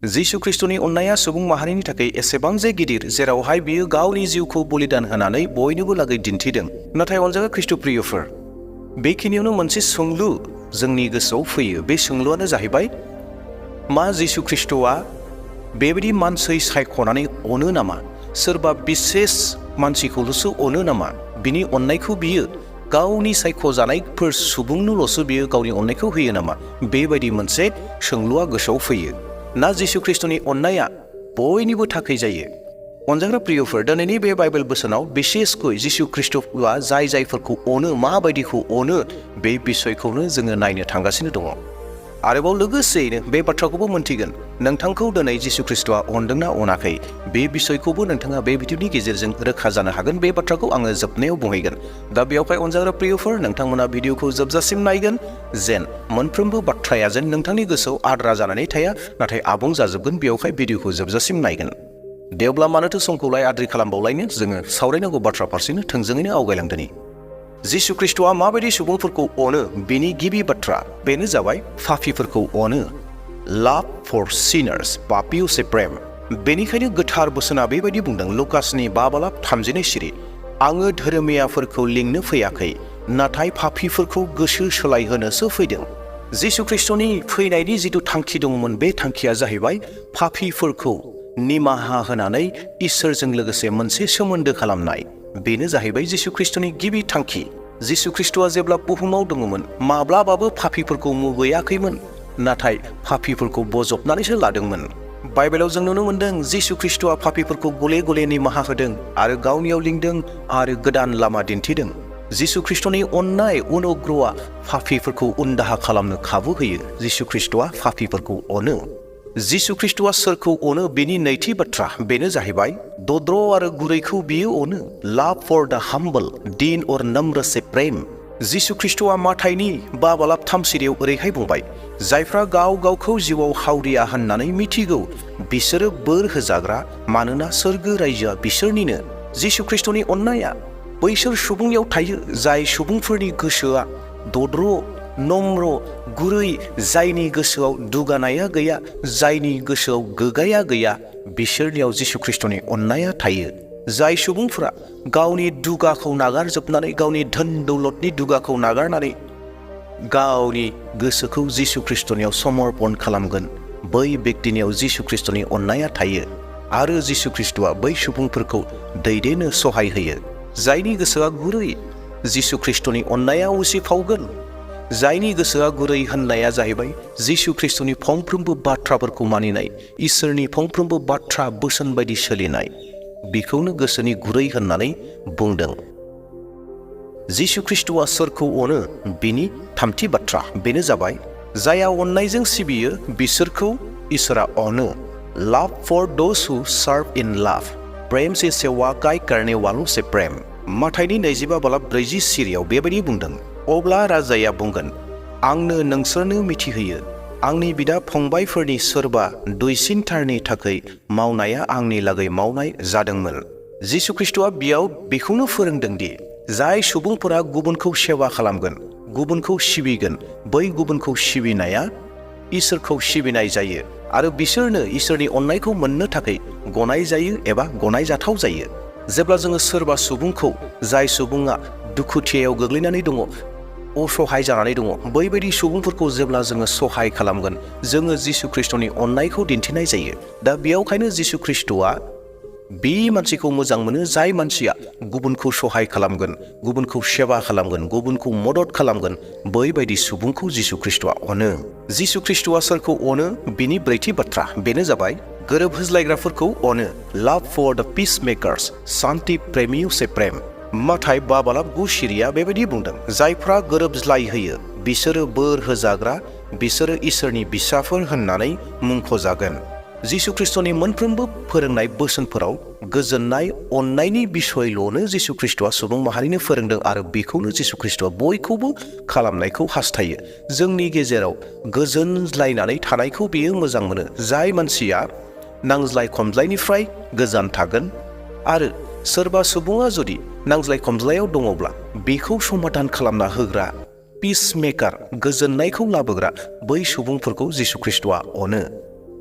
जिसु ख्रिस्टनि अननाया सुबुं माहारिनि थाखाय एसेबां जे गिदिर जेरावहाय बियो गावनि जिउखौ बलिदान होनानै बयनोबो लागै दिन्थिदों। नाथाय अनजाग्रा ख्रिस्ट' प्रियफोर, बेखिनियावनो मोनसे सोंलु जोंनि गोसोआव फैयो। बे सोंलुआनो जाहैबाय, मा जिसु ख्रिस्ट'आ बेबायदि मानसि सायख'नानै अनो नामा? सोरबा बिसेस मानसिखौल'सो अनो नामा? बिनि अननायखौ बियो गावनि सायख'जानायफोर सुबुंनोल'सो बियो गावनि अननायखौ होयो नामा? बेबायदि मोनसे सोंलुआ गोसोआव फैयो। ना जिसु ख्रिस्टनि अननाया बयनिबो थाखाय जायो? अनजाग्रा प्रियफोर, दिनैनि बे बाइबेल बोसोनाव बिसेसकै जिसु ख्रिस्टआ जायफोरखौ अनो, माबायदिखौ अनो, बे बिसयखौनो जोङो नायनो थांगासिनो दङ। आरोबाव लोगोसेयैनो बे बाथ्राखौबो मोनथिगोन, नोंथांखौ दिनै जिसु ख्रिस्टआ अनदोंना अनाखै, बे बिसयखौबो नोंथाङा बे भिडिअनि गेजेरजों रोखा जानो हागोन। बे बाथ्राखौ आङो जोबनायाव बुंहैगोन। दा बेयावहाय अनजाग्रा प्रियफोर, नोंथांमोना भिडिअखौ जोबजासिम नायगोन, जेन मोनफ्रोमबो बाथ्राया जेन नोंथांनि गोसोआव आद्रा जानानै थाया, नाथाय आबुं जाजोबगोन। बेयावहाय भिडिअखौ जोबजासिम नायगोन। दे अब्ला मानोथो समखौलाय आद्रि खालामबावलायनो, जोङो सावरायनांगौ बाथ्रा फारसेनो थोंजोङैनो आवगायलांदोनि। जिसु ख्रिस्टआ माबायदि सुबुंफोरखौ अनो, बेनि गिबि बाथ्रा बेनो जाबाय पापीफोरखौ अनो। लाभ फर सिनार्स, पापिउसे प्रेम। बेनिखायनो गोथार बोसोना बेबायदि बुंदों, लुकासनि 5:32 सिरि, आङो धोरोमियाफोरखौ लिंनो फैयाखै, नाथाय पापीफोरखौ गोसो सोलायहोनोसो फैदों। जिसु ख्रिस्टनि फैनायनि जिथु थांखि दंमोन, बे थांखिया जाहैबाय पापीफोरखौ निमाहा होनानै इसोरजों लोगोसे मोनसे सोमोन्दो खालामनाय। बेनो जाहैबाय जिसु ख्रिस्टनि गिबि थांखि। जिसु ख्रिस्टआ जेब्ला बुहुमाव दङमोन, माब्लाबाबो पापीफोरखौ मुगैयाखैमोन, नाथाय पापीफोरखौ बजबनानैसो लादोंमोन। बाइबेलाव जों नुनो मोनदों, जिसु ख्रिस्टआ पापीफोरखौ गले गले निमाहा होदों आरो गावनियाव लिंदों आरो गोदान लामा दिन्थिदों। जिसु ख्रिस्टनि अननाय अनुग्रहआ पापीफोरखौ उनदाहा खालामनो खाबु होयो। जिसु ख्रिस्टआ पापीफोरखौ अनो। जिसु ख्रिस्टआ सोरखौ अनो, बेनि नैथि बाथ्रा बेनो जाहैबाय, दद्र आरो गुरैखौ बियो अनो। लाभ फर द हाम्बल, दिन और नम्र से प्रेम। जिसु ख्रिस्टआ माथाइनि 5:3 सिरियाव ओरैहाय बुंबाय, जायफ्रा गाव गावखौ जिउआव हावरिया होननानै मिथिगौ, बिसोरो बोर होजाग्रा, मानोना सोरगो रायजोआ बिसोरनिनो। जिसु ख्रिस्टनि अननाया बैसोर सुबुंनियाव थायो, जाय सुबुंफोरनि गोसोआ दद्र, नम्र, गुरै, जायनि गोसोआव दुगानाया गैया, जायनि गोसोआव गोगाया गैया, बिसोरनियाव जिसु ख्रिस्टनि अननाया थायो। जाय सुबुंफोरा गावनि दुगाखौ नागारजोबनानै, गावनि धोन दौलतनि दुगाखौ नागारनानै गावनि गोसोखौ जिसु ख्रिस्टनियाव समर्पन खालामगोन, बै व्यक्तिनियाव जिसु ख्रिस्टनि अननाया थायो। आरो जिसु ख्रिस्टआ बै सुबुंफोरखौ दैदेनो, सहाय होयो। जायनि गोसोआ गुरै, जिसु ख्रिस्टनि अननाया उसिफावगोन। जायनि गोसोआ गुरै होननाया जाहैबाय जिसु ख्रिस्टनि फंफ्रोमबो बाथ्राफोरखौ मानिनाय, इसोरनि फंफ्रोमबो बाथ्रा बोसोन बायदि सोलिनाय, बेखौनो गोसोनि गुरै होननानै बुंदों। जिसु ख्रिस्टआ सोरखौ अनो, बिनि थामथि बाथ्रा बेनो जाबाय, जायहा अननायजों सिबियो बिसोरखौ इसोरा अनो। लाभ फर दोज हु सार्व इन लाभ, प्रेम से सेवाकाय करने वालों से प्रेम। माथाइनि 25:40 सिरियाव बेबायदि बुंदों, अब्ला राजाया बुंगोन, आंनो नोंसोरनो मिथिहोयो, आंनि बिदा फंबायफोरनि सोरबा दुइसिनथारनि थाखाय मावनाया आंनि लागै मावनाय जादोंमोन। जिसु ख्रिस्टआ बेयाव बेखौनो फोरोंदों दि जाय सुबुंफोरा गुबुनखौ सेवा खालामगोन, गुबुनखौ सिबिगोन, बै गुबुनखौ सिबिनाया इसोरखौ सिबिनाय जायो आरो बिसोरनो इसोरनि अननायखौ मोननो थाखाय गनाय जायो एबा गनायजाथाव जायो। जेब्ला जोङो सोरबा सुबुंखौ, जाय सुबुङा दुखुथियाव गोग्लैनानै दङ, असहाय जानानै दङ, बैबायदि सुबुंफोरखौ जेब्ला जोङो सहाय खालामगोन, जोङो जिसु ख्रिस्टनि अननायखौ दिन्थिनाय जायो। दा बेयावखायनो जिसु ख्रिस्टआ बे मानसिखौ मोजां मोनो, जाय मानसिया गुबुनखौ सहाय खालामगोन, गुबुनखौ सेवा खालामगोन, गुबुनखौ मदद खालामगोन, बैबायदि सुबुंखौ जिसु ख्रिस्टआ अनो। जिसु ख्रिस्टआ सोरखौ अनो, बिनि ब्रैथि बाथ्रा बेनो जाबाय, गोरोब होज्लायग्राफोरखौ अनो। लाभ फर द पीसमेकर्स, शान्ति प्रेमियुसे प्रेम। माथाइ 5:9 सिरिया बेबायदि बुंदों, जायफ्रा गोरोबज्लायहोयो बिसोरो बोर होजाग्रा, बिसोरो इसोरनि बिसाफोर होननानै मुंख'जागोन। जिसु ख्रिस्टनि मोनफ्रोमबो फोरोंनाय बोसोनफोराव गोजोननाय, अननायनि बिसयल'नो जिसु ख्रिस्टआ सुबुं माहारिनो फोरोंदों आरो बेखौनो जिसु ख्रिस्टआ बयखौबो खालामनायखौ हास्थायो। जोंनि गेजेराव गोजोनज्लायनानै थानायखौ बियो मोजां मोनो। जाय मानसिया नांज्लाय खमज्लायनिफ्राय गोजान थागोन आरो सोरबा सुबुङा जुदि नांज्लाय खमज्लायाव दङब्ला बेखौ समाधान खालामना होग्रा, पिसमेकार, गोजोननायखौ लाबोग्रा, बै सुबुंफोरखौ जिसु ख्रिस्टआ अनो।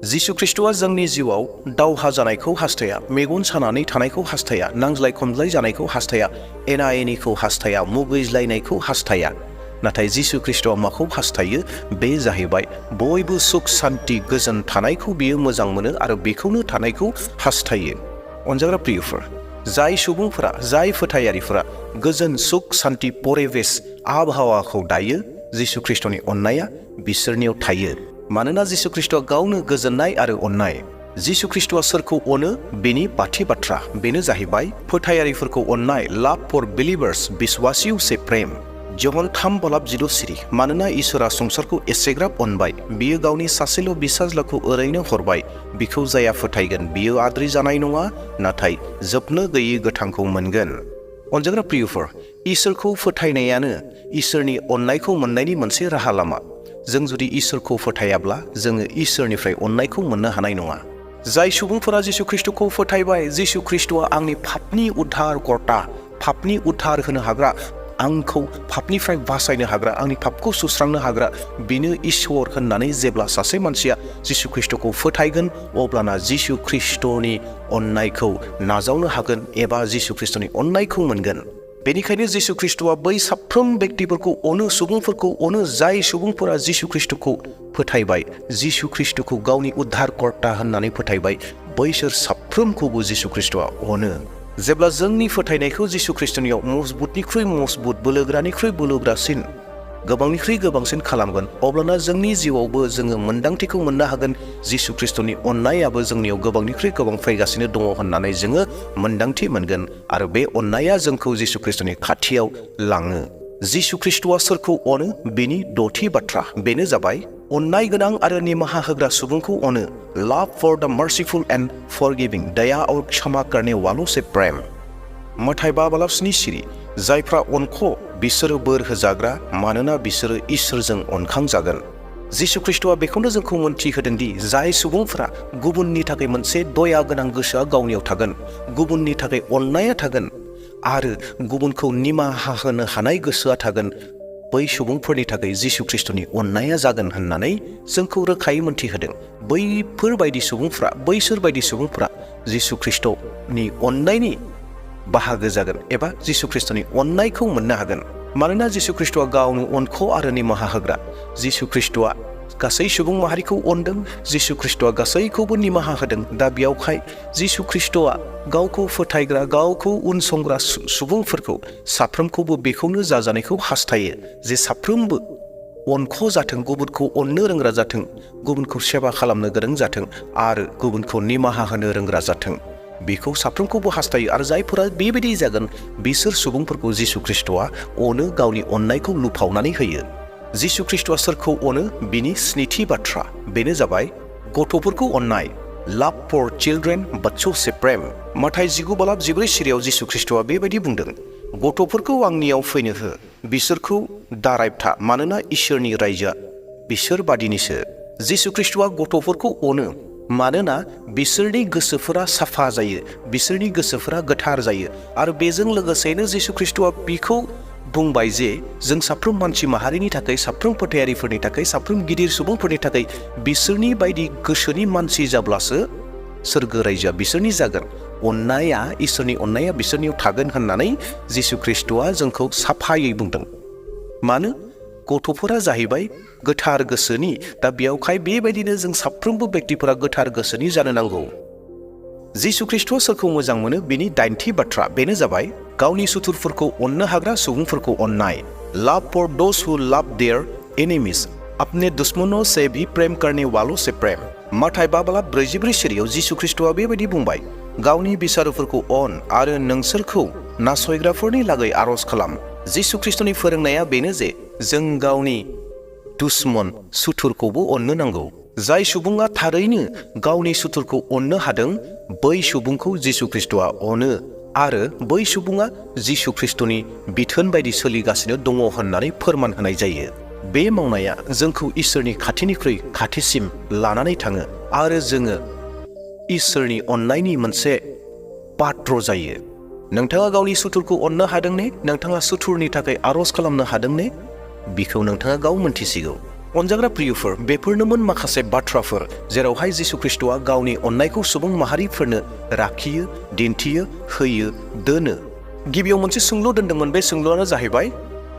जिसु ख्रीष्टआ जोंनि जिउआव दावहा जानायखौ हास्थाया, मेगन सानानै थानायखौ हास्थाया, नांज्लाय खमज्लाय जानायखौ हास्थाया, एना एनिखौ हास्थाया, मुगैज्लायनायखौ हास्थाया। नाथाय जिसु ख्रीष्टआ माखौ हास्थायो? बे जाहैबाय बयबो सुख सान्ति गोजोन थानायखौ बियो मोजां मोनो आरो बेखौनो थानायखौ हास्थायो। अनजाग्रा प्रियफोर, जाय सुबुंफोरा, जाय फोथायारिफोरा गोजोन सुख सान्ति परिबेश आबहावाखौ दायो, जिसु ख्रीष्टनि अननाया बिसोरनियाव थायो। मानोना जिसु ख्रीष्टआ गावनो गोजोननाय आरो अननाय। जिसु ख्रीष्टआ सोरखौ अनो? बेनि बाथि बाथ्रा बेनो जाहैबाय फोथायारिफोरखौ अननाय। लाभ फर बिलिभार्स, बिश्वासियों से प्रेम। जहन 3:16। मानोना इसोरा संसारखौ एसेग्राब अनबाय, बियो गावनि सासेल' बिसाज्लाखौ ओरैनो हरबाय, बिखौ जाया फोथायगोन बियो आद्रि जानाय नङा, नाथाय जोबनो गैयै गोथांखौ मोनगोन। अनजाग्रा प्रियफोर, इसोरखौ फोथायनायानो इसोरनि अननायखौ मोननायनि मोनसे राहा लामा। जों जुदि इसोरखौ फोथायाब्ला जोङो इसोरनिफ्राय अननायखौ मोननो हानाय नङा। जाय सुबुंफोरा जिसु ख्रीष्टखौ फोथायबाय, जिसु ख्रीष्टआ आंनि पापनि उद्धारकर्ता, पापनि उद्धार होनो हाग्रा, आंखौ पापनिफ्राय बासायनो हाग्रा, आंनि पापखौ सुस्रांनो हाग्रा, बेनो ईश्वर होननानै जेब्ला सासे मानसिया जिसु ख्रीष्टखौ फोथायगोन, अब्लाना जिसु ख्रीष्टनि अननायखौ नाजावनो हागोन एबा जिसु ख्रीष्टनि अननायखौ मोनगोन। बेनिखायनो जिसु ख्रीष्टआ बै साफ्रोम व्यक्तिफोरखौ अनो, सुबुंफोरखौ अनो, जाय सुबुंफोरा जिसु ख्रीष्टखौ फोथायबाय, जिसु ख्रीष्टखौ गावनि उद्धारकर्ता होननानै फोथायबाय, बैसोर साफ्रोमखौबो जिसु ख्रीष्टआ अनो। जेब्ला जोंनि फोथायनायखौ जिसु ख्रीष्टनियाव मजबुतनिख्रुइ मजबुत, बोलोग्रानिख्रुइ बोलोग्रासिन, गोबांनिख्रुइ गोबांसिन खालामगोन, अब्लाना जोंनि जिउआवबो जोङो मोन्दांथिखौ मोननो हागोन जिसु ख्रीष्टनि अननायाबो जोंनियाव गोबांनिख्रुइ गोबां फैगासिनो दङ होननानै जोङो मोन्दांथि मोनगोन आरो बे अननाया जोंखौ जिसु ख्रीष्टनि खाथियाव लाङो। जिसु ख्रीष्टआ सोरखौ अनो? बेनि द'थि बाथ्रा बेनो जाबाय अननाय गोनां आरो निमाहा होग्रा सुबुंखौ अनो। लाभ for the merciful and forgiving, दया और क्षमा करने वालों से प्रेम। मथाय 5:7। जायफ्रा अनख' बिसोरो बोर होजाग्रा, मानोना बिसोरो इसोरजों अनखांजागोन। जिसु ख्रीष्टआ बेखौनो जोंखौ मोनथिहोदों दि जाय सुबुंफोरा गुबुननि थाखाय मोनसे दया गोनां गोसोआ गावनियाव थागोन, गुबुननि थाखाय अननाया थागोन आरो गुबुनखौ निमाहा होनो हानाय गोसोआ थागोन, बै सुबुंफोरनि थाखाय जिसु ख्रीष्टनि अननाया जागोन होननानै जोंखौ रोखायै मोनथिहोदों। बैसोर बायदि सुबुंफोरा जिसु ख्रीष्टनि अननायनि बाहागो जागोन एबा जिसु ख्रीष्टनि अननायखौ मोननो हागोन। मानोना जिसु ख्रीष्टआ गावनो अनख' आरो निमाहा होग्रा। जिसु ख्रीष्टआ गासै सुबुं माहारिखौ अनदों, जिसु ख्रीष्टआ गासैखौबो निमाहा होदों। दा बेयावखाय जिसु ख्रीष्टआ गावखौ फोथायग्रा, गावखौ उनसंग्रा सुबुंफोरखौ साफ्रोमखौबो बेखौनो जाजानायखौ हास्थायो जे साफ्रोमबो अनख' जाथों, गुबुनखौ अननो रोंग्रा जाथों, गुबुनखौ सेबा खालामनो गोरों जाथों आरो गुबुनखौ निमाहा होनो रोंग्रा जाथों। बेखौ साफ्रोमखौबो हास्थायो आरो जायफोरा बेबायदि जागोन, बिसोर सुबुंफोरखौ जिसु ख्रीष्टआ अनो, गावनि अननायखौ लुफावनानै होयो। जिसु ख्रीष्टआ सोरखौ अनो? बिनि 7थि बाथ्रा बेनो जाबाय गथ'फोरखौ अननाय। लाभ फर चिल्ड्रेन बच्चों से प्रेम। मथाय 19:14 जिसु ख्रीष्टआ बेबायदि बुंदों, गथ'फोरखौ आंनियाव फैनो हो, बिसोरखौ दारायबथा, मानोना इसोरनि रायजोआ बिसोर बादिनिसो। जिसु ख्रीष्टआ गथ'फोरखौ अनो, मानोना बिसोरनि गोसोफोरा साफा जायो, बिसोरनि गोसोफोरा गोथार जायो आरो बेजों लोगोसेनो जिसु ख्रीष्टआ बिखौ बुंबाय जे जों साफ्रोम मानसि माहारिनि थाखाय, साफ्रोम फोथायारिफोरनि थाखाय, साफ्रोम गिदिर सुबुंफोरनि थाखाय बिसोरनि बायदि गोसोनि मानसि जाब्लासो सोरगो रायजोआ बिसोरनि जागोन। अननाया, इसोरनि अननाया बिसोरनियाव थागोन होननानै जिसु ख्रीष्टआ जोंखौ साफायै बुंदों। मानो? गथ'फोरा जाहैबाय गोथार गोसोनि। दा बेयावखाय बेबायदिनो जों साफ्रोमबो व्यक्तिफोरा गोथार गोसोनि जानो नांगौ। जिसु ख्रीष्टआ सोरखौ मोजां मोनो? बिनि 8थि बाथ्रा बेनो जाबाय गावनि सुथुरफोरखौ अननो हाग्रा सुबुंफोरखौ अननाय। लाभ फर दोज हु लाभ देयर एनिमिज, अपने दुश्मनों से भी प्रेम करने वालों से प्रेम। मथाय 5:44 जिसु ख्रीष्टआ बेबायदि बुंबाय, गावनि बिसारुफोरखौ अन आरो नोंसोरखौ नासयग्राफोरनि लागै आरज खालाम। जिसु ख्रीष्टनि फोरोंनाया बेनो जे जों गावनि दुश्मन सुथुरखौबो अननो नांगौ। जाय सुबुङा थारैनो गावनि सुथुरखौ अननो हादों, बै सुबुंखौ जिसु ख्रीष्टआ अनो आरो बै सुबुङा जिसु ख्रीष्टनि बिथोन बायदि सोलिगासिनो दङ होननानै फोरमान होनाय जायो। बे मावनाया जोंखौ इसोरनि खाथिनिख्रुइ खाथिसिम लानानै थाङो आरो जोङो इसोरनि अननायनि मोनसे पात्र जायो। नोंथाङा गावनि सुथुरखौ अननो हादों ने? नोंथाङा सुथुरनि थाखाय आरज खालामनो हादों ने? बिखौ नोंथाङा गाव मोनथिसिगौ। अनजाग्रा प्रियफोर, बेफोरनोमोन माखासे बाथ्राफोर जेरावहाय जिसु ख्रिस्ट'आ गावनि अननायखौ सुबुं माहारिफोरनो राखियो, दिन्थियो, होयो, दोनो। गिबियाव मोनसे सोंलु दोन्दोंमोन, बे सोंलुआनो जाहैबाय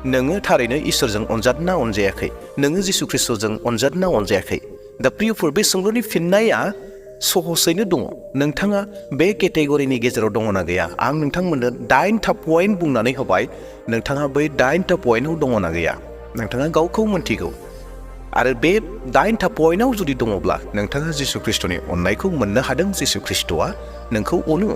नोङो थारैनो इसोरजों अनजादोंना अनजायाखै? नोङो जिसु ख्रिस्ट'जों अनजादोंना अनजायाखै? दा प्रियफोर, बे सोंलुनि फिननाया सहसैनो दङ। नोंथाङा बे केटेगरिनि गेजेराव दङना गैया? आं नोंथांमोननो 8टा पइन्ट बुंनानै होबाय। नोंथाङा बै 8टा पइन्टआव दङना गैया? नोंथाङा गावखौ मोनथिगौ। आरो बे 8टा पइन्टआव जुदि दङब्ला नोंथाङा जिसु ख्रिस्ट'नि अननायखौ मोननो हादों। जिसु ख्रिस्ट'आ नोंखौ अनो।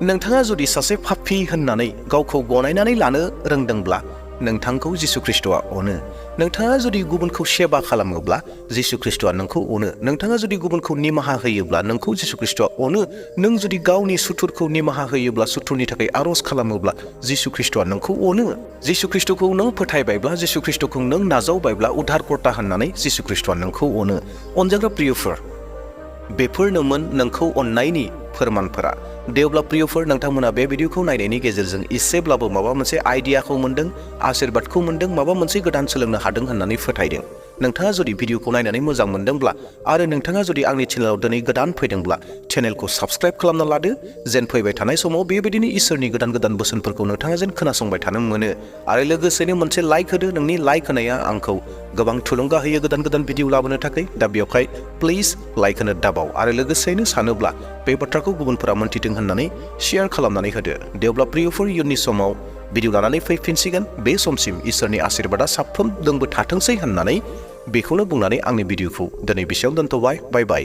नोंथाङा जुदि सासे पापी होननानै गावखौ गनायनानै लानो रोंदोंब्ला नोंथांखौ जिसु ख्रिस्ट'आ अनो। नोंथाङा जुदि गुबुनखौ सेबा खालामोब्ला जिसु ख्रिस्ट'आ नोंखौ अनो। नोंथाङा जुदि गुबुनखौ निमाहा होयोब्ला नोंखौ जिसु ख्रिस्ट'आ अनो। नों जुदि गावनि सुथुरखौ निमाहा होयोब्ला, सुथुरनि थाखाय आर'ज खालामोब्ला जिसु ख्रिस्ट'आ नोंखौ अनो। जिसु ख्रिस्ट'खौ नों फोथायबायब्ला, जिसु ख्रिस्ट'खौ नों नाजावबायब्ला उद्धारकर्ता होननानै जिसु ख्रिस्ट'आ नोंखौ अनो। अनजाग्रा प्रियफोर, बेफोरनोमोन नोंखौ अननायनि फोरमानफोरा। देवब्ला प्रियफोर, नोंथांमोना बे भिडिअखौ नायनायनि गेजेरजों एसेब्लाबो माबा मोनसे आइडियाखौ मोन्दों, आशीर्बादखौ मोन्दों, माबा मोनसे गोदान सोलोंनो हादों होननानै फोथायदों। नोंथाङा जुदि भिडिअखौ नायनानै मोजां मोनदोंब्ला आरो नोंथाङा जुदि आंनि चेनेलाव दिनै गोदान फैदोंब्ला चेनेलखौ साबस्क्राइब खालामना लादो, जेन फैबाय थानाय समाव बेबायदिनो इसोरनि गोदान गोदान बोसोनफोरखौ नोंथाङा जेन खोनासंबाय थानो मोनो। आरो लोगोसेनो मोनसे लाइक होदो। नोंनि लाइक होनाया आंखौ गोबां थुलुंगा होयो गोदान गोदान भिडिअ लाबोनो थाखाय। दा बेवहाय प्लिज लाइक होनो दाबाव। आरो लोगोसेनो सानोब्ला बे बाथ्राखौ गुबुनफोरा मोन्थिथों होननानै शेयार खालामनानै होदो। देवब्ला प्रियफोर, इयुननि समाव भिडिअ लानानै फैफिनसिगोन। बे समसिम इसोरनि आशीर्बादा साफ्रोमजोंबो थाथोंसै होननानै बेखौनो बुंनानै आंनि भिडिअखौ दिनै बेसेयावनो दोनथ'बाय। बाय बाय।